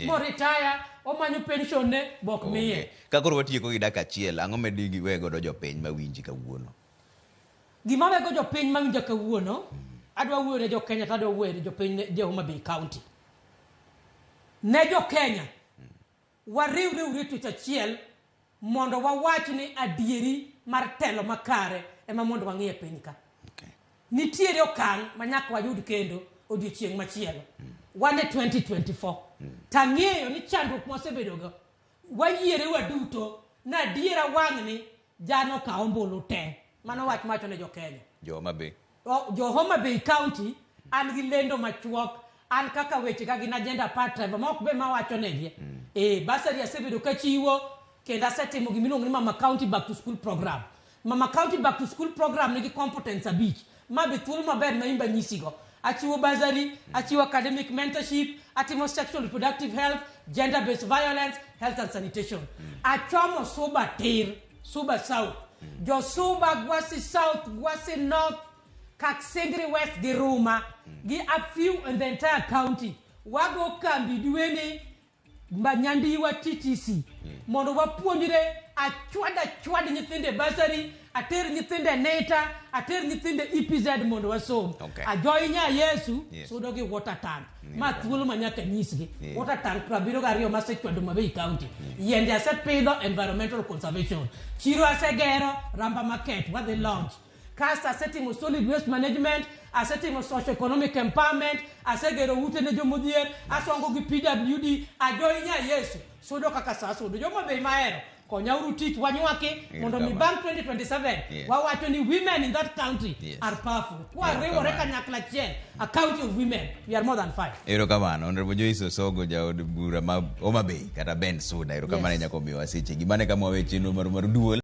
Mo retire, omanyo pension ne bok miye. Onge. Ka koro watieko gi dakika achiel, ang'o ma diwe godo jopiny mawinji kawuono? Gima wego jopiny mawinja kawuono, adwa wuoyo ne jo Kenya to adwa wuoyo ne jopiny jo Homa Bay County. Ne jo Kenya, wariwre uru e twech achiel mondo wawach ni adieri mar telo makare ema mondo wang'i e piny ka. Nitiere okang' ma nyaka wayud kendo odiochieng' machielo. Wan e 2024. Tang'eyo ni chandruok mwasebedogo, wayiere waduto na adiera wang'ni jano kawo ombulu te. Mano wach mawacho ne jo Kenya. Jo Homa Bay. Jo Homa Bay County an gi lendo machuok an kaka weche ka gin agenda part driver ma ok be mawacho negi. Bursary asebedo kachiwo kendo asetimo gima iluongo ni Mama County Back to School Program. Mama County Back to School Program nigi competence abich. Ma be thuolo maber ma imba nyisigo. Achiwo bursary, achiwo academic mentorship, atimo sexual reproductive health, gender based violence, health and sanitation. Achomo Suba tir, Suba South. Jo Suba, Gwasi South, Gwasi North, Kaksingri West gi Ruma, gi a few in the entire county. Wago kambi dweni Nyandiwa TTC mondo wapuonjre achwad achwad nyithindo e bursary, ater nyithindo e NITA, ater nyithindo e EPZ mondo wasom. Ajoy nya Yesu sudo gi water tank. Ma thuolo ma nyaka nyisgi. Water tank 72 masechwado Mabei County. Yiende asepidho environmental conservation. Chiro asegero Ramba Market wadhi launch. Kasto asetimo solid waste management, asetimo socio economic empowerment, asegero ute ne jomodhier, asongo gi PWD, ajoy nya Yesu. Sudo kaka sa sudo. Joma be mahero, konyauru tich wanywaki mondo mi bang' 2027 wawacho ni women in that country are powerful. Kwariwore kanyakla achiel, a county of women, we are more than five. Erokamano, Honorable Joyce Osogo, jaod bura ma Homa Bay kata Ben Suda. Erokamano nyaka omiwa sechegi. Mano e kama wawe chenro mar duol.